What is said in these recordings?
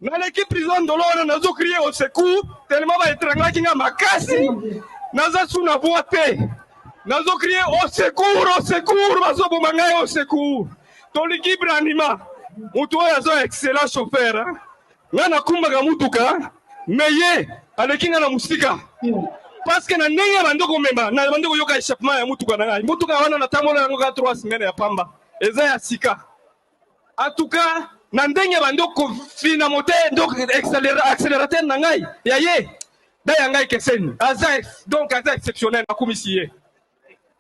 Naleki prison Ndolo wana nazo crier au secours tellement ba etranglaki nga makasi, naza su na voix te, nazo crier au secours, au secours, bazoboma ngai, au secours. Tolingi Branima, moto oyo aza excellent chauffeur hein? Nga nakumbaka mutuka mais ye aleki nga na mosika parce que na ndenge bandi komema na bandi koyoka échappement ya mutuka na ngai. Mutuka wana natambola yango kaka 3 semaines ya pamba, eza ya sika. En tout cas, na ndenge bandi kofina mote donc accélérateur na ngai ya ye da ya ngai keseni aza donc aza exceptionnel, nakumisi ye.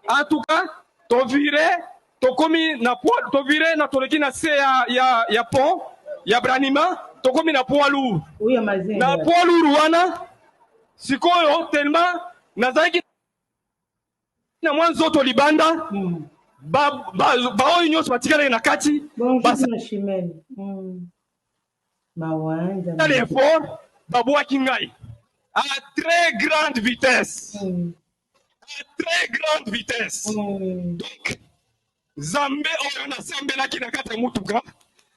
En tout cas, tovire tokomi na poids, tovire na toleki na se ya pont ya Branima, tokomi na poids lourd. Na poids lourd wana sikoyo tellement nazalaki na mwa nzoto libanda, baoyo nyonso batikalaki na kati basali effort, babwaki ngai à très grande vitesse, à très grande vitesse. Donc Nzambe oyo nasambelaki na kati ya mutuka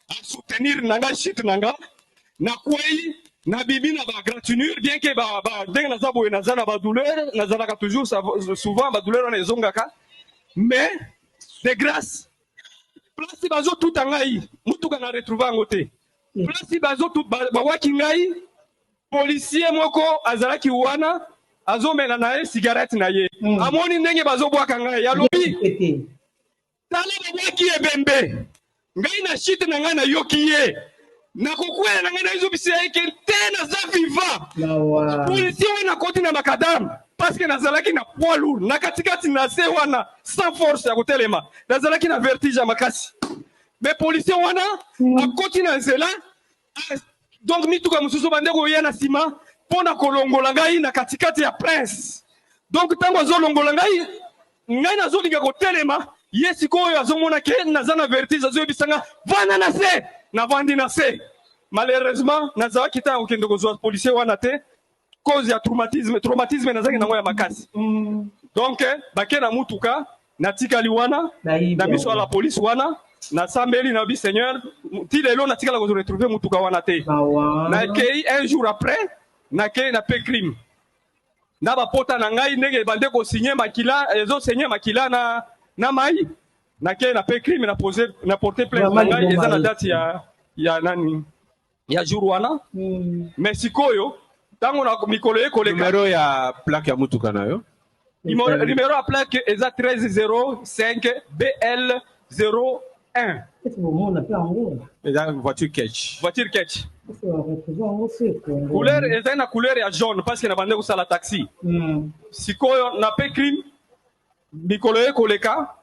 asoutenir na ngai chute na nga, nakwei, nabibi na ba gratinure, bien que ba, ba, ndenge naza boye naza na ba douleur, nazalaka toujours souvent ba douleur wana ezongaka, mais de grâce place bazotuta ngai mutuka na retrouve yango te. Place bawaki ngai, policier moko azalaki wana azomela na ye cigarette na ye, amoni ndenge bazobwaka ngai, alobi: "Tala, babwaki ebembe." Ngai na chute na ngai nayoki ye nakokwela na ngai, nayezobisa ye ke te, naza vivant. Policier wana akoti na macadam parce que nazalaki na poids lourd na katikati na se wana, sans force ya kotelema, nazalaki na vertige ya makasi. Mais policier wana akoti na nzela, donc mituka mosusu bande koya na nsima mpo na kolongola ngai na katikati ya prince. Donc ntango azolongola ngai, ngai nazolinga kotelema, ye sikoyo azomona ke naza na vertige, azoyebisa nga: "Vanda na se." Navandi na se. Malheureusement nazalaki ntango kokende kozwa policier wana te, cause ya traumatisme nazalaki nango ya makasi. Donc bake na mutuka, natikali wana na miso ya la police wana, nasambeli na bi Seigneur. Ti lelo natikala koretrouve mutuka wana te. Nakei un jour après, nakei na pe crime na bapota na ngai, ndenge bande kosinye makila, ezosenye makila na mai. Nakei na pe crime, na pose, na porte plainte na ngai, eza na date ya nani ya jour wana. Mais sikoyo ntango na mikolo ekoleka Numero ya plaque ya mutuka na yo? Numéro ya plaque eza 1305 BL 01. Eza voiture ketch? Voiture ketch, couleur ezali na couleur ya jaune parce que na bande kosala taxi. Sikoyo na pe crime, mikolo ekoleka,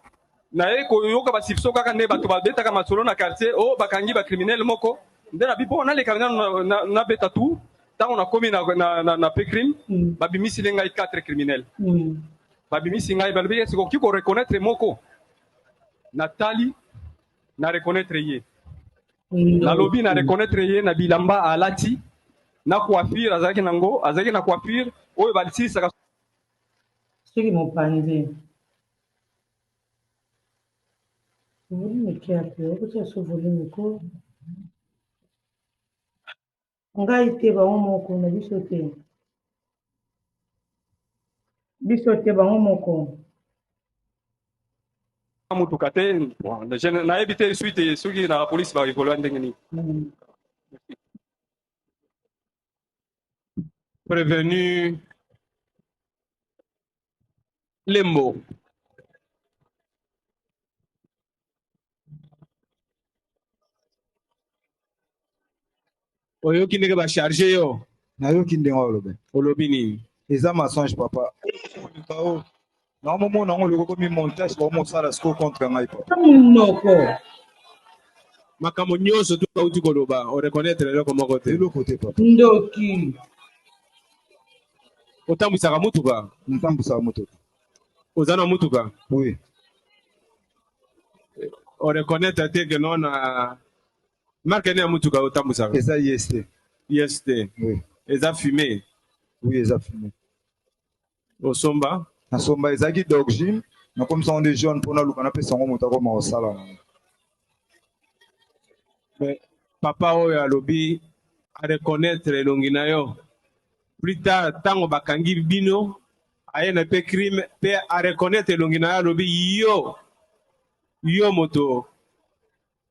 naye koyoka basipso kaka nde bato babetaka masolo na quartier o bakangi bacriminel moko. Nde na bipo naleka nano nabeta tu. Ntango nakomi na pe crime, babimisili ngai 4 criminel. Babimisi ngai, balobi: "Esi okoki koreconnaître moko?" Natali, na reconnaître ye. Nalobi na reconnaître ye na bilamba alati, na coiffure azalaki nango, azalaki na coiffure oyo basilisaka. Soki mopanzi volume eke ape, okotia so volume ko ngai te, bango moko na biso te, biso te, bango moko. Motuka te. Bon, nayebi te suite soki na polisi baévolua ndenge nini. Prévenu Lembo. Oyoki ndenge bacharge yo? Nayoki ndenge olobi. Olobi nini? Eza mensonge, papa. Kao naomomona yango loko komi montage, baomosala sikoyo contre ngai, papa. Monoko. Makambo nyonso tu auti koloba, oreconnaître eloko moko te? Eloko te, papa. Ndoki. Otambwisaka mutuka? Ntambwisaka motuka. Oza na mutuka? Oui. Oreconnaître te ke no na marque nini ya mutuka otambwisaka? Eza IST. IST? Oui. Eza fumé? Oui, eza fumé. Osomba? Nasomba, ezalaki d'origine, nakomisa yango nde jaune mpo naluka napesa yango moto akoma kosala nango. Mais papa oyo alobi A reconnaître elongi na yo. Plus tard ntango bakangi bino aye na pe crime pe a reconnaître elongi na yo alobi yo yo moto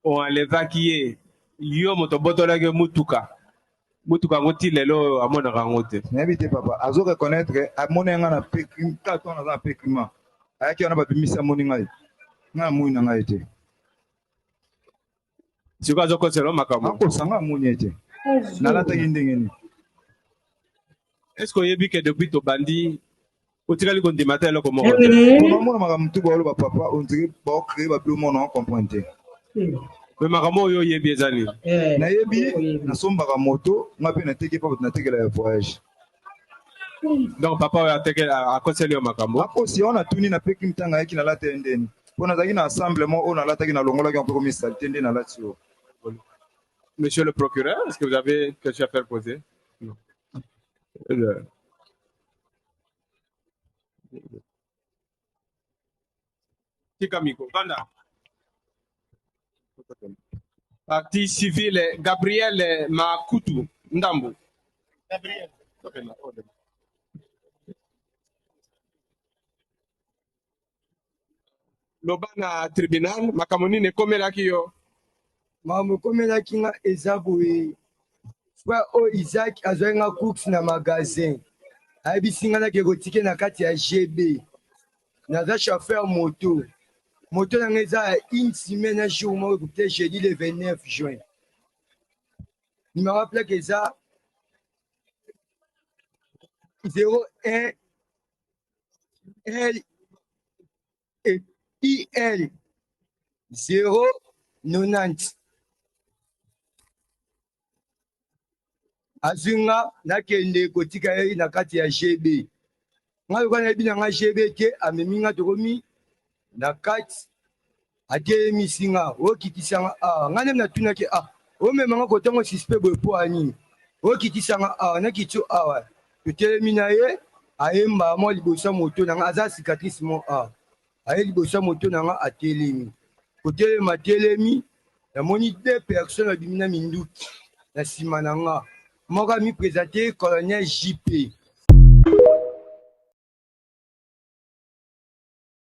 o enlevaki ye yo moto obotolaki ye mutuka mutuka yango ti lelo oyo amonaka yango te. Nayebi te papa azo reconnaître amoni nga na pe crime kaka to naza na pe crime ayaki wana babimisi amoni ngai ngai namoni na ngai te. Sikoyo azokosela yo makambo. Akosa nga amoni ye te. Nalataki ndenge nini? Est-ce que oyebi que depuis tobandi otikali kondima ata eloko moko te? Bamona makambo tu baoloba papa, on dirait bao créer ba bilo mona comprendre te. Mais makambo oyo oyebi eza nini? Nayebi nasombaka moto nga mpe nateki mpa bato natekela ya voyage. Donc papa oyo atekela akoseli yo makambo? Akosi wana natuni na peki ntanga ayaki nalata ye ndeni mpo nazalaki na ensemble moko oyo nalataki nalongolaki yango mpe komi salite nde nalati oyo. Monsieur le procureur, est-ce que vous avez quelque chose à faire poser? Non. Le... Tika micro, vanda. Partie civile Gabriel Makutu Ndambu. Gabriel. Loba na tribunal makambo nini ekomelaki yo? Makambo ekomelaki nga eza boye, frère oyo Isaac azwaki nga course na magasin, ayebisi nga nake kotike na kati ya GB. Naza chauffeur moto, moto na nga eza ya une semaine na jour moko ekokite jeudi le 29 juin. Numero ya plaque eza 01 L E I L 090. Azwi nga nakende kotika ye na kati ya GB. Nga lokola nayebi na nga GB te, amemi nga tokomi na kati, atelemisi nga, okitisa nga awa. Nga nde natunaki ah, omema nga kotango suspect boye mpo ya nini? Okitisa nga awa, nakiti yo awa. Totelemi na ye, aye mbala moko liboso ya moto na nga, aza cicatrice moko awa. Aye liboso ya moto na nga, atelemi. Kotelema atelemi, namoni deux personnes babimi na minduki na nsima na nga. Moko ami presente colonel JP.